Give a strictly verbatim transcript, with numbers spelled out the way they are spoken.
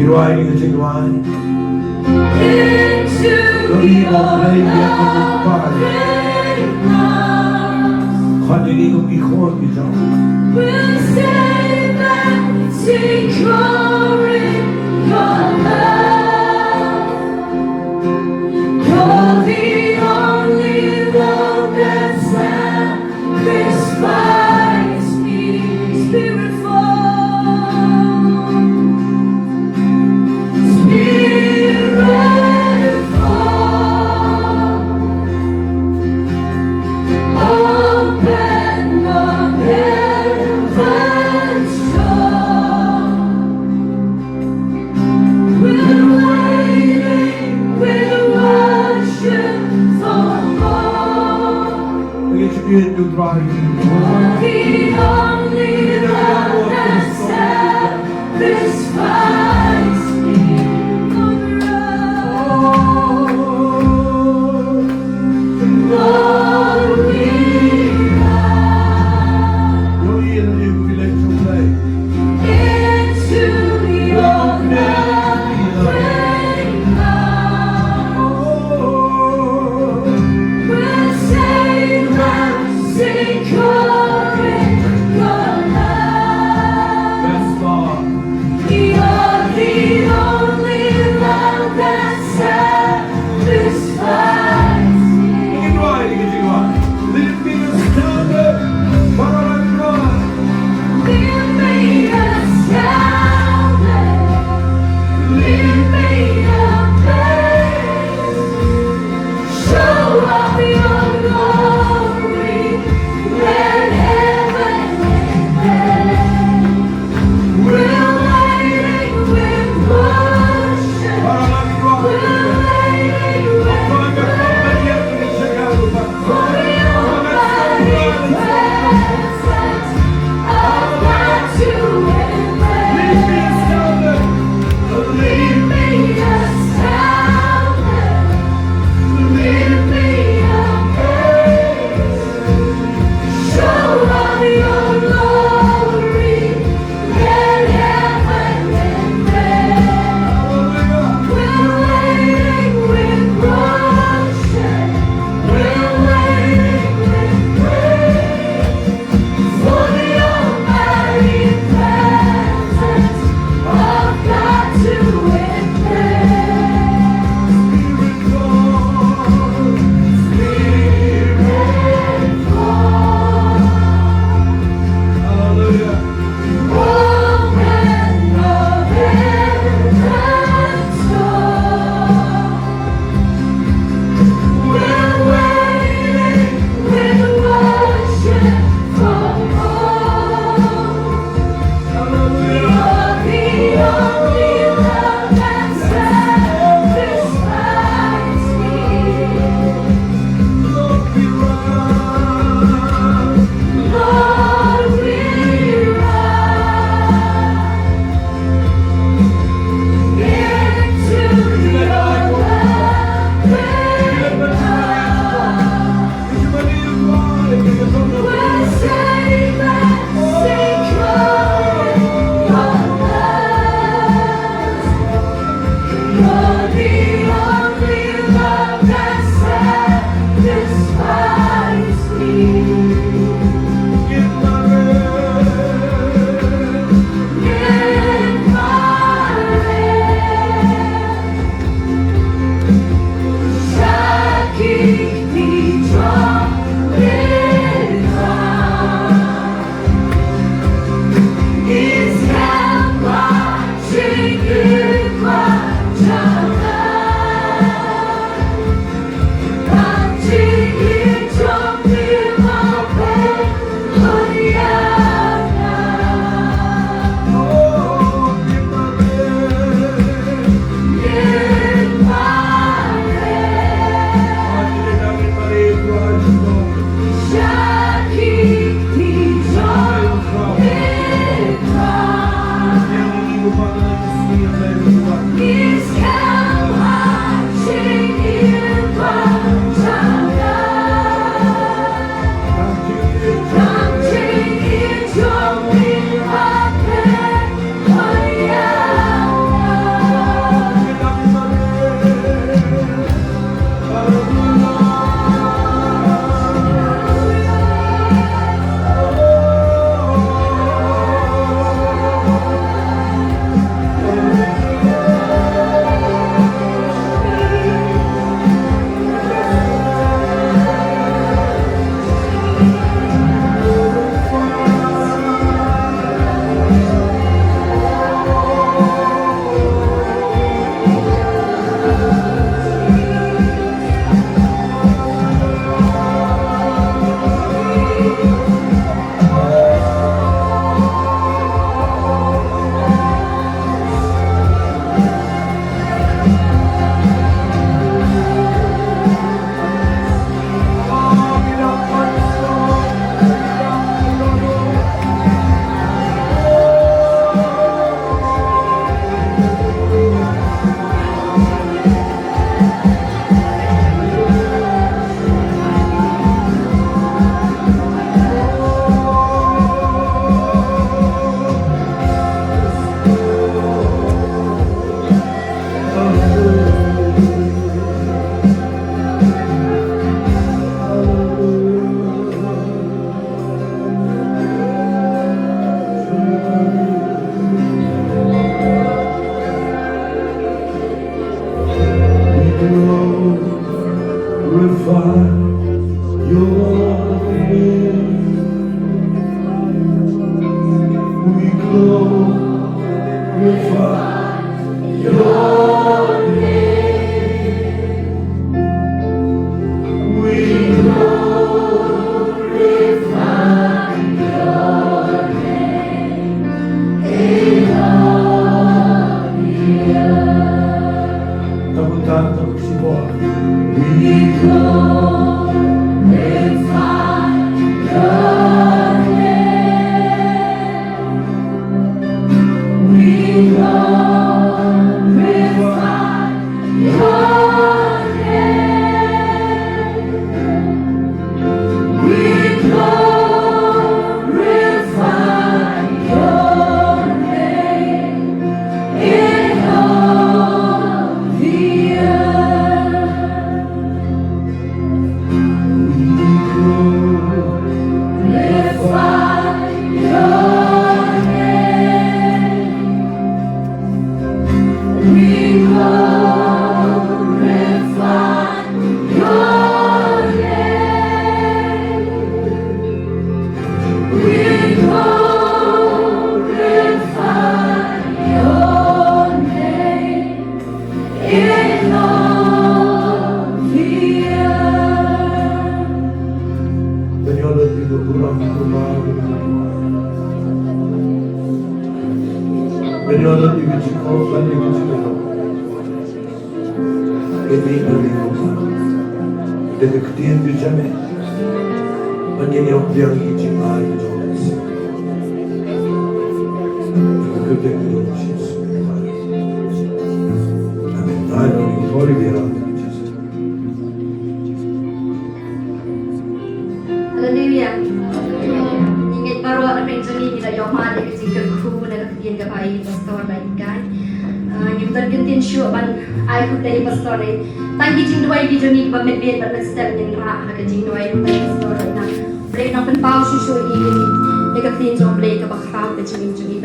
Rwai ïa ka jingrwai. Into your loving arms. Khot ïa ngi kum ki khun ki jong. We'll save and sing glory, your love. You're the only one that satisfies me. Spirit fall. Spirit fall. Open the heavens door. We're waiting with worship for more. Lagi tribute to Trai. The only one that satisfies me. Lord, we are into your loving arms. We'll save and sing Ban ïoh lut ïa ka jingkyrkhu, ban ïa ka jingkyrkhu. Ka dei ka dei ka. Da ka ktien ka jong me. Ban ïa ïoh biang ïa ka jingai ka jong me. Ka kyrteng ka jong u Jisu. Amen. Ai, ka dei ka dei ka. Haleluya. Ngi ngeit baroh na pdeng jong ngi ngi la ïoh mad ïa ka jingkyrkhu na ka ktien kaba i pastor ba i kai. Ah, ngim don kyntien shuh ban ai khublei i pastor, eh. Tang ki jingduwai ki jong ngi kiba met beit bad met step ngin rah ha ka jingduwai na i pastor, eh. Na Blei un pynpaw shuh shuh ïa ka ktien jong Blei kaba khraw ka jingim jong ngi.